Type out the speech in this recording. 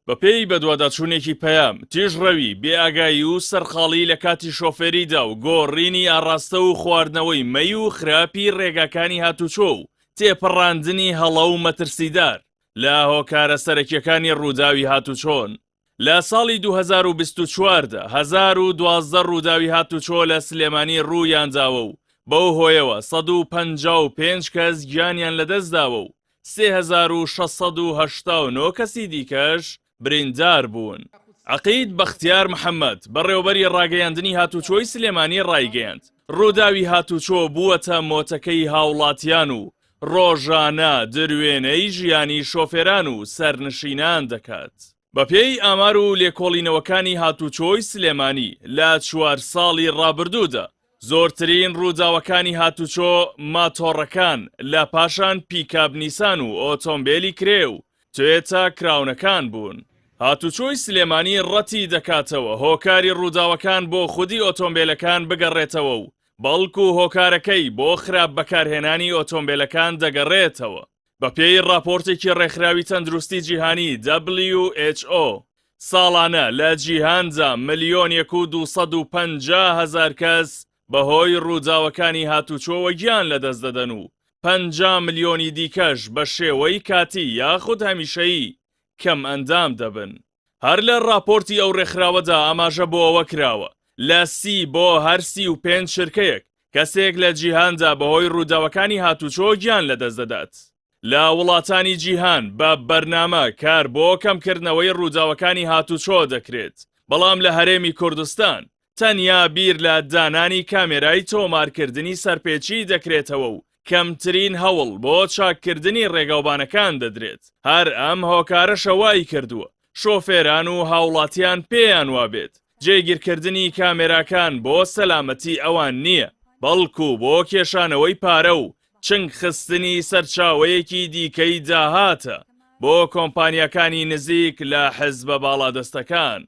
بەپێی بەدواداچوونێکی پەیام، تیژڕەوی، بێئاگایی و سەرقاڵی لە کاتی شۆفێریدا و گۆڕینی ئاڕاستە و خواردنەوەی مەی و خراپی رێگاکانی هاتوچۆ و تێپەڕاندنی هەڵە و مەترسیدار لە هۆکارە سەرەکیەکانی رووداوی هاتوچۆن. لە ساڵی 2024 دا 1012 رووداوی هاتوچۆ لە سلێمانی روویانداوە و بەو هۆیەوە 155 کەس گیانیان لەدەستداوە و 3689 کەسی دیکەش بریندار بوون. عەقید بەختیار محەمەد، بەڕێوەبەری ڕاگەیاندنی هاتوچۆی سلێمانی ڕایگەیاند، ڕووداوی هاتوچۆ بووەتە مۆتەکەی هاوڵاتیان و ڕۆژانە دروێنەی ژیانی شۆفێران و سەرنشینان دەکات. بەپێی ئامار و لێکۆڵینەوەکانی هاتوچۆی سلێمانی لە چوار ساڵی ڕابردوودا زۆرترین ڕووداوەکانی هاتوچۆ ماتۆڕەکان لە پاشان پیکاب نیسان و ئۆتۆمبێلی کرێ و تۆیۆتا کراونەکان بوون. هاتوچۆی سلێمانی ڕەتی دەکاتەوە هۆکاری ڕووداوەکان بۆ خودی ئۆتۆمبێلەکان بگەڕێتەوە و بەڵکو هۆکارەکەی بۆ خراپ بەکارهێنانی ئۆتۆمبێلەکان دەگەڕێتەوە. بەپێی ڕاپۆرتێکی ڕێکخراوی تەندروستی جیهانی WHO، ساڵانە لە جیهاندا ملیۆنێک و 250 هەزار کەس بەهۆی ڕووداوەکانی هاتوچۆوە گیان لەدەست دەدەن و 50 ملیۆنی دیکەش بە شێوەی کاتی یاخود هەمیشەیی کەمئەندام دەبن. هەر لە ڕاپۆرتی ئەو ڕێکخراوەدا ئاماژە بۆ ئەوە کراوە، لە سی بۆ هەر 35 چرکەیەک کەسێک لە جیهاندا بەهۆی ڕووداوەکانی هاتوچۆ گیان لەدەست دەدات. لە وڵاتانی جیهان بە بەرنامە کار بۆ کەمکردنەوەی ڕووداوەکانی هاتوچۆ دەکرێت، بەڵام لە هەرێمی کوردستان تەنیا بیر لە دانانی کامێرای تۆمارکردنی سەرپێچی دەکرێتەوە و کەمترین هەوڵ بۆ چاککردنی ڕێگاوبانەکان دەدرێت، هەر ئەم هۆکارەشە وایکردووە شۆفێران و هاوڵاتیان پێیان وابێت جێگیرکردنی کامێراکان بۆ سەلامەتی ئەوان نییە، بەڵکو بۆ کێشانەوەی پارە و چنگ خستنی سەرچاوەیەکی دیکەی داهاتە بۆ کۆمپانیاکانی نزیک لە حزبە باڵادەستەکان.